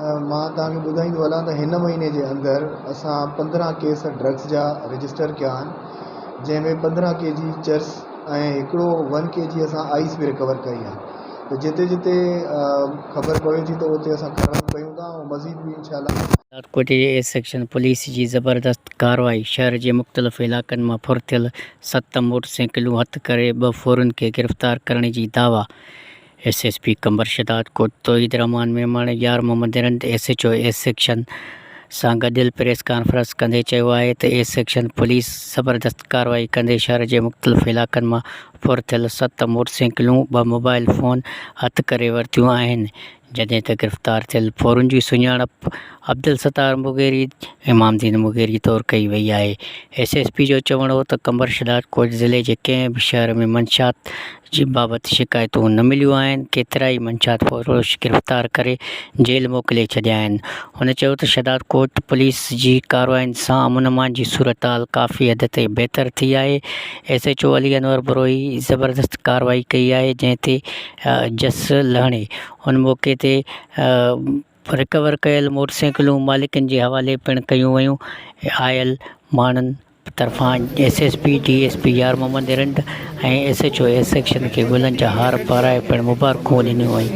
مان توهان کي ٻڌائيندو هلان ته هن مهيني جي اندر اسان 15 ڪيس ڊرگس جا رجسٽر ڪيا آهن جنهن ۾ 15 ڪي جي چرس ۽ هڪڙو ون ڪي جي اسان آئس به رڪور ڪئي آهي ته جتي جتي خبر پوي ٿي ته اتي اسان ڪارروائي ڪيون ٿا ۽ مزيد به انشاء الله. شهدادڪوٽ جي اي سيڪشن پوليس جي زبردست ڪارروائي، شهر جي مختلف علائقن مان ڦر ٿيل ست موٽر سائيڪلون هٿ ڪري ٻه ڦورن کي گرفتار ڪرڻ جي دعويٰ. S S P Qambar Shahdadkot Tauheed Rehman Memon Yar Muhammad Rind S H O A section سان گڏيل پريس ڪانفرنس ڪندي چيو آهي ته اي سيڪشن پوليس زبردست ڪارروائي ڪندي شهر جي مختلف علائقن مان ڦر ٿيل ست موٽرسائيڪلون ٻه موبائل فون هٿ ڪري ورتيون آهن جڏهن ته گرفتار ٿيل ڦورن جي سڃاڻپ عبدالستار مغيري امام الدين مغيري طور ڪئي وئي آهي. ايس ايس پي جو چوڻ هو ته قمبر شهدادڪوٽ ضلعي جي ڪنهن به شهر ۾ منشيات جي بابت شڪايتون نه مليون آهن، ڪيترائي منشيات فروش گرفتار ڪري جيل موڪلي ڇڏيا آهن. هن چيو ته شهدادڪوٽ پوليس جي ڪاررواين سان امن امان جي صورتحال ڪافي حد تائين بهتر ٿي آهي، S H O Ali Anwar Brohi زبردست ڪارروائي ڪئي آهي جنهن تي جس لهڻي ان موقعي تي رڪور ڪيل موٽرسائيڪلون مالڪن جي حوالي پڻ ڪيون ويون، آيل ماڻهن طرفان S S P, D S P Yar Muhammad Rind ۽ S H O A section کي گلن جا هار پارائي پڻ مبارڪون ڏنيون ويون.